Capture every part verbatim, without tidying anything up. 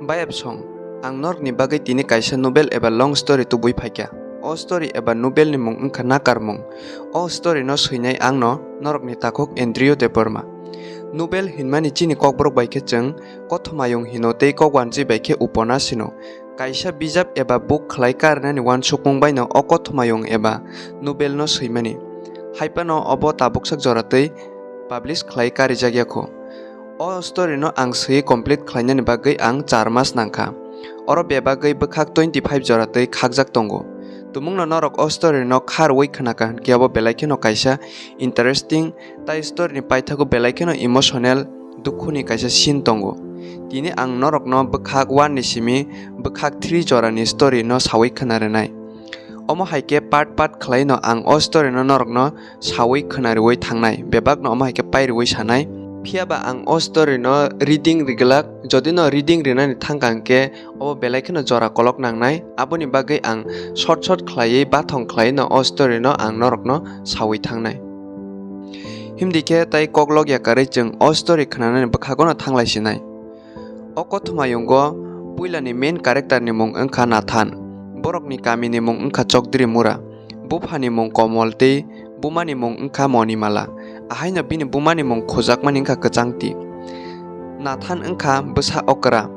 Bayapsong, ang norokni bagwi tini kaisa novel eba long story tubui phaikha. O story eba novel ni mung wngkha Nakarmung. O story no swinai ang no norokni takhuk Andrew Debbarma. Novel hinmani chini kokborok bai khe chwng Kothomayung hino tei Kokwanjwi bai khe Uponasi no. Kaisa bijap eba book khlai karnani uansukmung bai no o Kothomayung eba novel no swimani. Haiphano obo tabuksak jora twi publish khlai karijak ya kho. O story no ang swiwi complete khlainani bagwi ang char mas nangkha. Oro bebagwi bwkhak twenty five jora twi khakjak tongo. Tumungno norok o story no kha rwui khnaka hinkhe abo belai kheno kaisa interesting tai story ni paithago belai kheno emotional dukhuni kaisa scene tongo. Tini ang norokno bwkhak one ni simi bwkhak three jora ni story no sawi khna rwnai. Omo hai khe part part khlai no ang o story no norokno sawi khna rwui thangnai, bebak no omo hai khe pai rwui sanai. Phiya ba ang o story no reading ri glak, jodi no reading rinani thangkha hinkhe obo belai kheno jora kolok nangnai, aboni bagwi ang short short khlaiwi bathong khlaiwi no o story no ang norokno sawi thangnai. Himdi khe tai koklok yakarwi chwng o story khnanani bwkhago no thanglai sinai. O Kothomayungo puilani main character ni mung wngkha Nathan, borokni kami ni mung wngkha Chokdri Mura, buphani mung Komol tei bumani mung wngkha Monimala, ahaino bini bumani mung khujakmani wngkha Kwchangti. Nathan wngkha bwsa okra,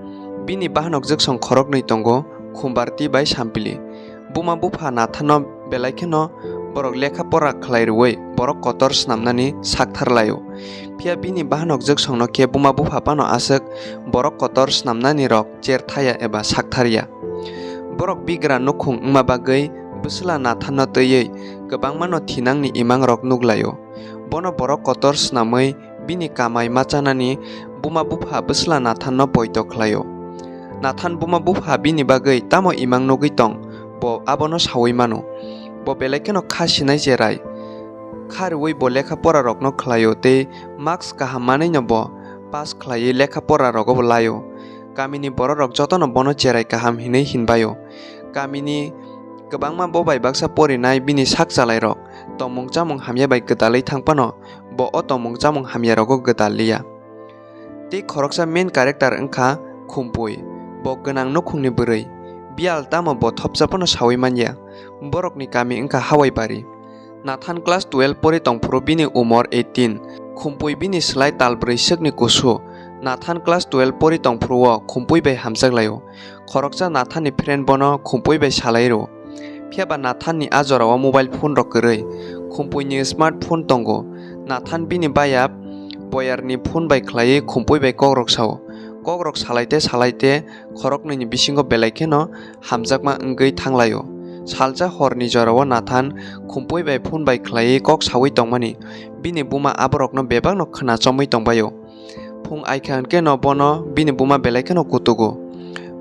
bini bahanok jwksong khoroknwi tongo, Khumbarti bai Sampili. Buma bupha Nathanno belai kheno borok lekha pora khlai rwui borok kotor snamnani sakthar laio. Phiya bini bahanok jwksongno khe buma bupha phano aswk borok kotor snamnani rok cher thaya eba sakthar ya. Borok bigra nukhung wngma bagwi bwsla Nathanno twiwi kwbangmano thinangni imangrok nuglaio. Bono borok kotor snamwi bini kamai ma chanani buma bupha bwsla Nathanno poito khlaio. Nathan buma bupha bini bagwi tamo imang nugwi tong, bo abono sawi mano. Bo belai kheno kha sinai cherai. Kha rwui bo lekha porarokno khlaio tei marks kaham manwino bo pass khlaiwi lekha porarogo bo laio. Kamini bororok jotono bono cherai kaham hinwi hinbaio. Kamini kwbangma bo bai baksa porinai bini sak chalairok tongmung chamung hamya bai gwdalwi thang phano bo o tongmung chamung hamyarogo gwdal liya. Tei khoroksa main character wngkha Khumpui, bo gwnang nukhungni bwrwi, biyal tamo bo thopsa phano sawi manya. Borokni kami wngkha Hawaibari. Nathan class twelve pori tongphuru bini umor eighteen. Khumpui bini slai tal brwi swkni kusu. Nathan class twelve pori tongphuru o Khumpui bai hamjak laio. Khoroksa Nathan ni friend bono Khumpui bai salai rw. Phiya ba Nathan ni a jora o mobile phone rok kwrwi, Khumpui ni smartphone tongo. Nathan bini bayap boyar ni phone bai khlaiwi Khumpui bai kok rok sao. Kok rok salai te salai te khoroknwi ni bisingo belai kheno hamjakma wngwi thanglaio. Salsa hor ni jora o Nathan Khumpui bai phone bai khlaiwi kok sawi tongmani bini buma aborokno bebakno khna chomwi tongbaio. Phung aikha hwnkhe no bono bini buma belai kheno kutugo.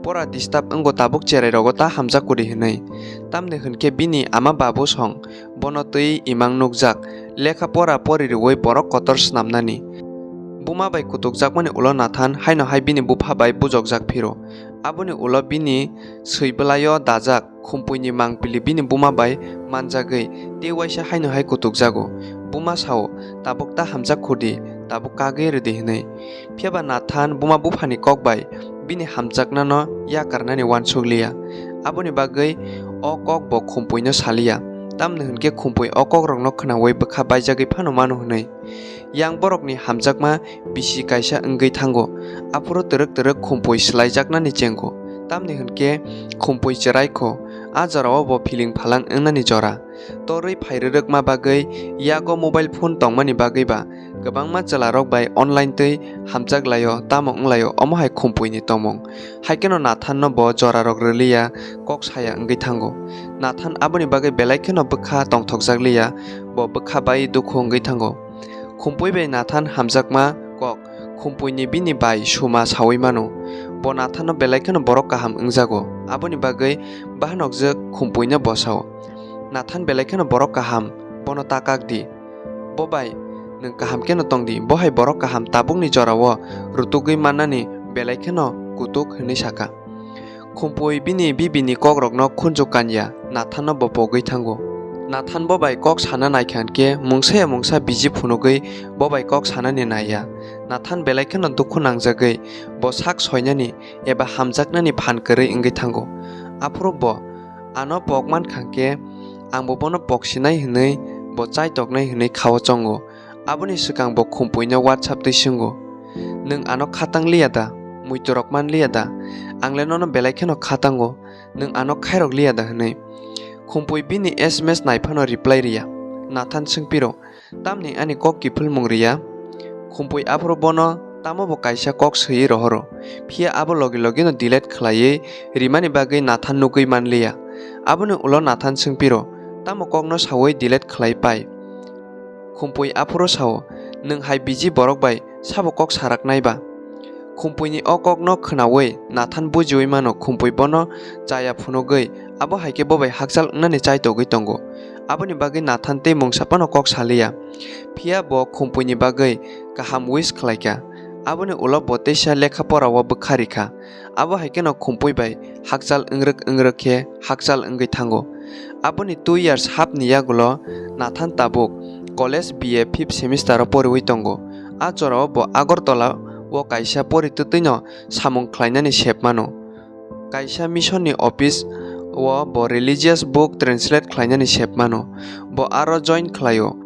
Pora disturb wngo tabuk cherai rogo ta hamjak kudi hinwi. Tamni hwnkhe bini ama babu song bono twi imang nukjak, lekha pora pori rwui borok kotor snamnani. Buma bai kutukjakmani ulo Nathan haino hai bini bupha bai bujokjak phiro. Aboni ulo bini swi bwlaio dajak. Khumpui ni mangpili bini buma bai manjagwi tei waisa haino hai kutukjago. Buma sao, "Tabuk ta hamjak khudi, tabuk kagwi rwdi," hinwi. Phiya ba Nathan buma buphani kok bai bini hamjaknano yakarnani uansuk liya. Aboni bagwi o kok bo Khumpui no saliya. Tamni hwnkhe Khumpui o kokrokno khnaui bwkha baijagwi phano mano hinwi. Yang borokni hamjakma bisi kaisa wngwi thango. Aphuru twrwk twrwk Khumpui swlaijaknani chengo. Tamni hwnkhe Khumpui chwrai kho, a jorao bo philing phalang wngnani jora. Torwi phairwrwkma bagwi yago mobile phone tongmani bagwi ba kwbangma chwlarok bai online twi hamjak laio, tamo wnglaio, omo hai Khumpuini tongmung. Haikheno Nathanno bo jorarok rwliya, kok saya wngwi thango. Nathan aboni bagwi belai kheno bwkha tongthokjak liya, bo bwkha bai dukhu wngwi thango. Khumpui bai Nathan hamjakma kok, Khumpuini bini bai suma saui mano. Bo Nathanno belai kheno borok kaham wngjago, aboni bagwi bahanokjwk Khumpuino bo sao, "Nathan belai kheno borok kaham, bono ta kak di. Bo bai nwng kaham kheno tong di, bo hai borok kaham tabukni jorao rutugwi mannani belai kheno kutuk," hwnwi saka. Khumpui bini bibini kokrokno khunju kanya, Nathanno bo pogwi thango. Nathan bo bai kok sana naikha hinkhe mungsaya mungsa biji phunugwi bo bai kok sanani naiya. Nathan belai kheno dukhu nangjagwi bo sak soinani eba hamjaknani phan kwrwi wngwi thango. Aphuru bo, "Ano pok mankha khe, angbo bono poksinai," hwnwi bo chaitoknai hwnwi kha-o chongo. Aboni swkang bo Khumpuino WhatsApp twi swngo, "Nwng ano khatang liya da? Muiturok man liya da? Ang le nono belai kheno khatango, nwng ano khairok liya da?" hwnwi. Khumpui bini S M S nai phano reply riya. Nathan swngphiro, "Tamni ani kok kiphilmung riya?" Khumpui aphuru bono tamo bo kaisa kok swiwi rohoro, phiya abo logi logino delete khlaiwi rimani bagwi Nathan nugwi man liya. Aboni ulo Nathan swngphiro, "Tamo kokno sawi delete khlai pai?" Khumpui aphuru sao, "Nwng hai biji borok bai sabo kok saraknai ba?" Khumpuini o kokno khwnawi Nathan bujiwi mano, Khumpui bono chaya phunugwi, abo hai khe bo bai hakchal wngnani chaitogwi tongo. Aboni bagwi Nathan tei mungsa phano kok saliya. Phiya bo Khumpuini bagwi kaham wish khlaikha. Aboni ulo bo teisa lekha pora-o bwkha rikha. Abo hai kheno Khumpui bai hakchal wngrwk wngrwk khe hakchal wngwi thango. Aboni two years hapni yagulo Nathan tabuk college B A fifth semester o poriwi tongo. A jorao bo Agartala o kaisa poritwtwino samung khlainani sep mano. Kaisa mission ni office o bo religious book translate khlainani sep mano. Bo aro join khlaio.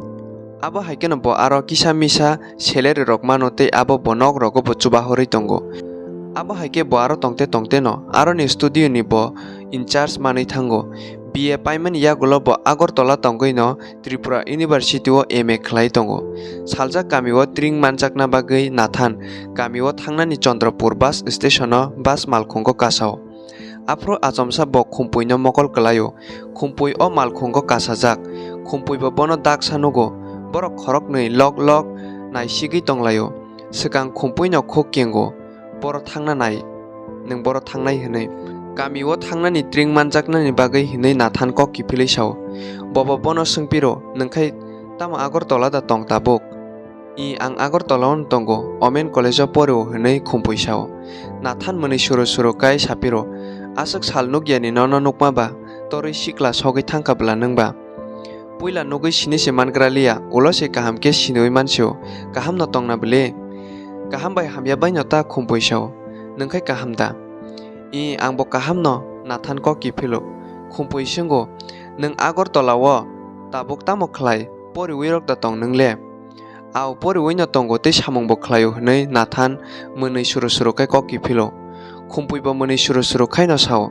Abo hai kheno bo aro kisa misa salary rok mano tei abo bo nok rogo bo chubahorwi tongo. Abo hai khe bo aro tongte tongte no aroni studio ni bo in charge manwi thango. B A paimani yagulo bo Agartala tongwi no Tripura University o M A khlai tongo. Saljak kami o tring manjakna bagwi Nathan kami o thangnani Chandrapur bus station o bus malkhungo kasao. Aphuru achomsa bo Khumpuino mokol kwlaio. Khumpui o malkhungo kasajak. Khumpui bo bono daksa nugo. Borok khoroknwi lok lok naisigwi tonglaio. Swkang Khumpuino khuk kengo, "Boro thangna nai, nwng boro thangnai," hwnwi. Kami o thangnani tring manjaknani bagwi hwnwi Nathan kok kiphilwi sao. Bobo bono swngphiro, "Nwng khai tamo Agartala da tong tabuk?" "I, ang Agartala-o tongo, Omen College-o porio," hwnwi Khumpui sao. Nathan mwnwi suru suru kai saphiro, "Aswk sal nukyani nono nukma ba? Torwi sikla sogwi thangkha bwla nwng ba? Puila nugwi sini se mangra liya, ulo se kaham khe siniwi mansio. Kaham no tongna bwle?" "Kaham bai hamya bai no ta," Khumpui sao. "Nwng khai kaham da?" "I, ang bo kaham no," Nathan kok kiphilo. Khumpui swngo, "Nwng Agartala-o tabuk tamo khlai? Poriwi rok da tong nwng le?" "Ao, poriwi no tongo tei samung bo khlaio," hwnwi Nathan mwnwi suru suru khe kok kiphilo. Khumpui bo mwnwi suru suru khaino sao,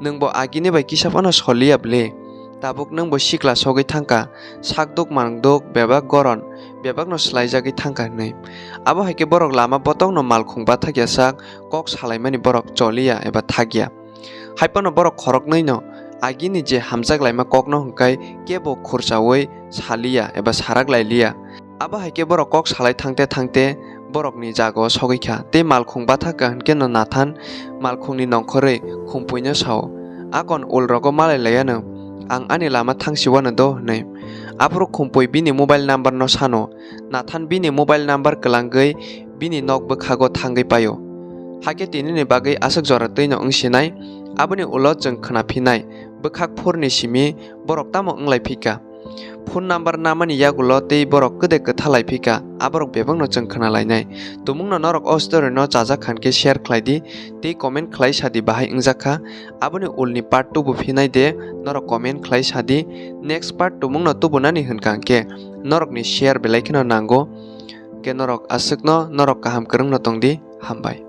"Nwng bo agini bai kisa phano soliya bwle? Tabuk nwng bo sikla sogwi thangkha, sak duk mang duk, bebak goron, bebak no swlaijagwi thangkha," hwnwi. Abo hai khe borok lama botokno malkhung bathakya sak kok salaimani borok choliya eba thakya. Hai phano borok khoroknwino agini je hamjak laima kokno hwnkhe kebo khurchaui saliya eba sarak lailiya. Abo hai khe borok kok salai thangte thangte borokni jagao sogwi kha tei malkhung bathakha hwnkhe no Nathan malkhungni nongkhorwi Khumpuino sao, "Akon ulrogo malai laiano, ang ani lama thangsiwano do," hwnwi. Aphuru Khumpui bini mobile number no sano, Nathan bini mobile number kwlangwi bini nok bwkhago thangwi paio. Hakhe tinini bagwi aswk jora twino wngsinai, aboni ulo chwng khwnaphinai, bwkhak phurni simi borok tamo wnglai phika. Phone number namani yagulo tei borok kwdai kwtha lai phika, aborok bebakno chwng khwnalainai. Tumungno norok o story no chajak khan khe share khlai di tei comment khlai sa di bahai wngjakha. Aboni ulni part two bo phinai de, norok comment khlai sa di. Next part tumungno tubunani hwnkha hwnkhe norokni share belai kheno nango. Khe norok aswkno norok kaham kwrwngno tong di. Hambai.